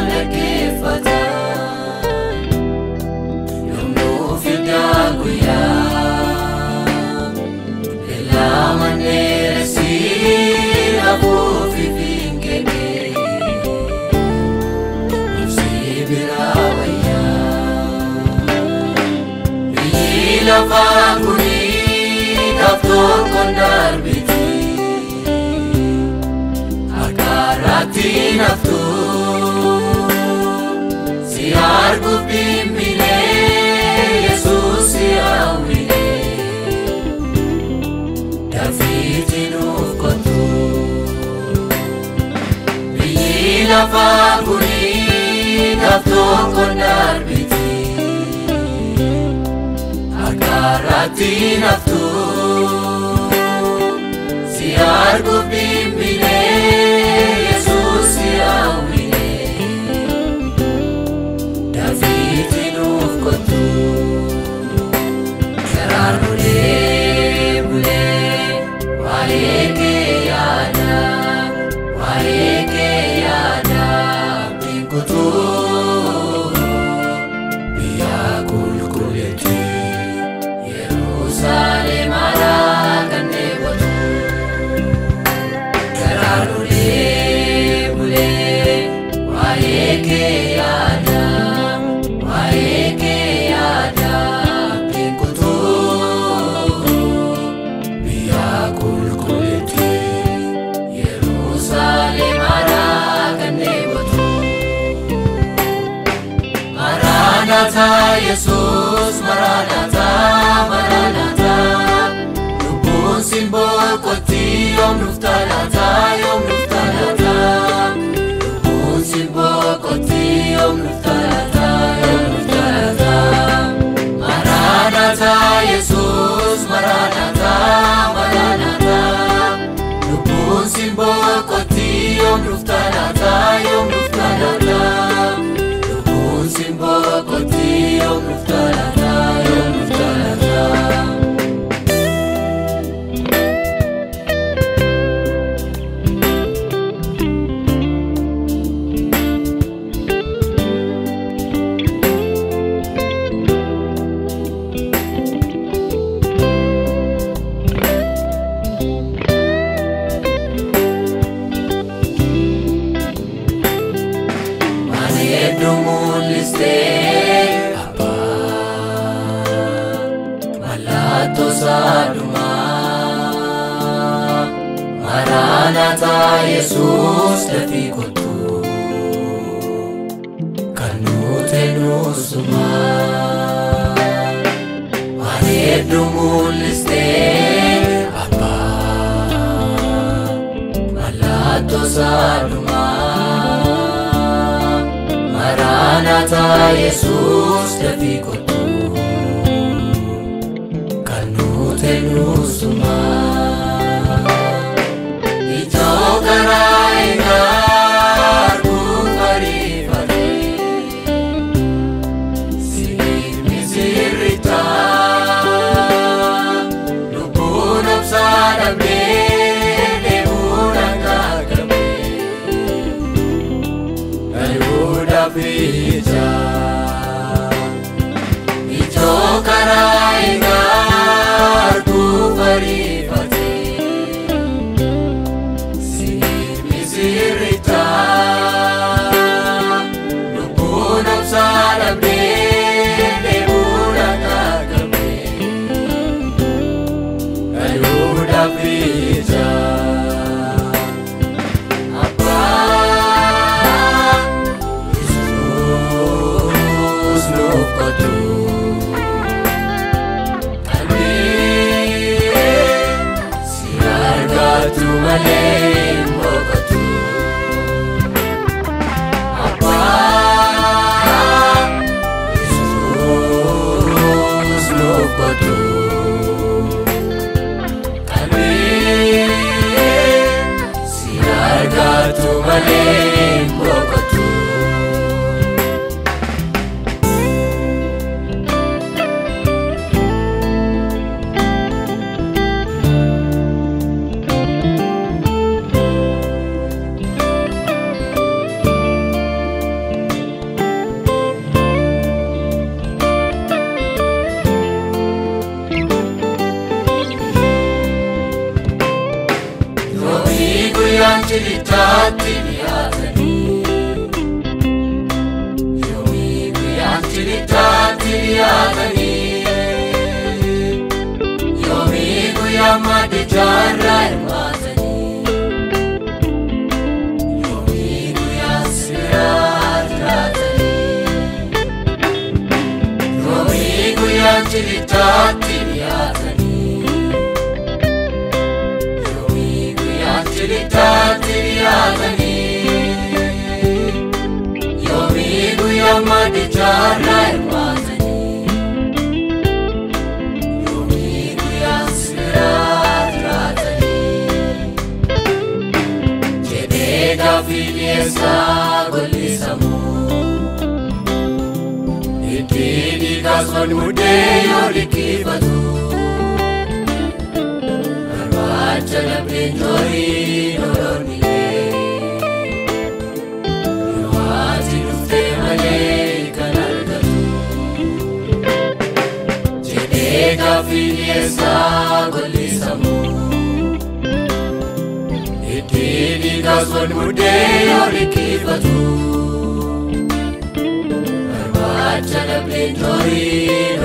maal dhaggeeffata? Yoom nuuf fiddaa guyyaa? Beellama dheeressii hafuufi fiinkee nuuf si biraa wayyaa. Biyyi lafaa kuni gaaf tokkoon darbiti. Harka irratti naftu si arguuf dhimmilee Yesuus si hawwilee dafiitii nuuf kottu. Biyyi lafaa kuni gaaf tokkoon darbiti. Harka irratti naftu si arguuf dhimmilee Yesuus si hawwilee dafiitii nuuf kottu. Garaan bulee bulee waa'ee kee yaada, waa'ee kee yaada abdiin kutuu biyya qulqulleetti Yerusaalem haaraa kan dheebotu. Garaan bulee bulee waa'ee kee yaada, waa'ee kee yaada abdiin kutuu biyya qulqulleetti Yerusaalem haaraa kan dheebotu. Maranatha Yesuus, Maranatha, Maranatha, lubbuun siin boqotti yoom dhufta laata, yoom dhufta laata? Lubbuun siin boqotti yoom dhufta laata, yoom dhufta laata? Maranatha Yesuus, Maranatha, Maranatha, lubbuun siin boqotti yoom dhufta laata, yoom dhufta laata? Lubbuun siin boqotti yoom dhufta laata, yoom dhufta laata? Waan hedduu mul'istee Abbaa, mallattoo isaa dhumaa. Maranatha Yesuus dafii kottu kan nuti nuusumaa. Waan hedduu mul'istee Abbaa, mallattoo isaa dhumaa. Maranatha Yesuus dafii kottu kan nuti nuusumaa. Ijoo karaa eegaa arguuf ariifatee sibiilli sirriitaa lubbuun obsaa dhabdee dheebuun hanqaaqamee galuudhaaf ija. Ijoo karaa eegaa arguuf ariifatee sibiilli sirriitaa lubbuun obsaa dhabdee dheebuun hanqaaqamee galuudhaaf ija. Abbaa Yesuus nuuf kottu. Qalbii madicharraa hirmaatanii. Yoomii guyyaa sibiraa jiraatanii. Yoomii guyyaa chilichaatti dhiyaatanii. Yoomii guyyaa chilichaatti dhiyaatanii. Yoomii guyyaa madicharraa hirmaatanii. Yoomii guyyaa sibiraa jiraatanii. Jedhee gaaffii dhiyeessaa gollisamuu. Itti dhiigaas wal mudee yoo liqeeffatu. Barbaacha dhabdeen joorii loloonnilee. Yoo ati dhuftee malee kan argatu. Jedhee gaaffii dhiyeessaa gollisamuu. Itti dhiigaas wal mudee yoo liqeeffatu. Barbaacha dhabdeen joorii.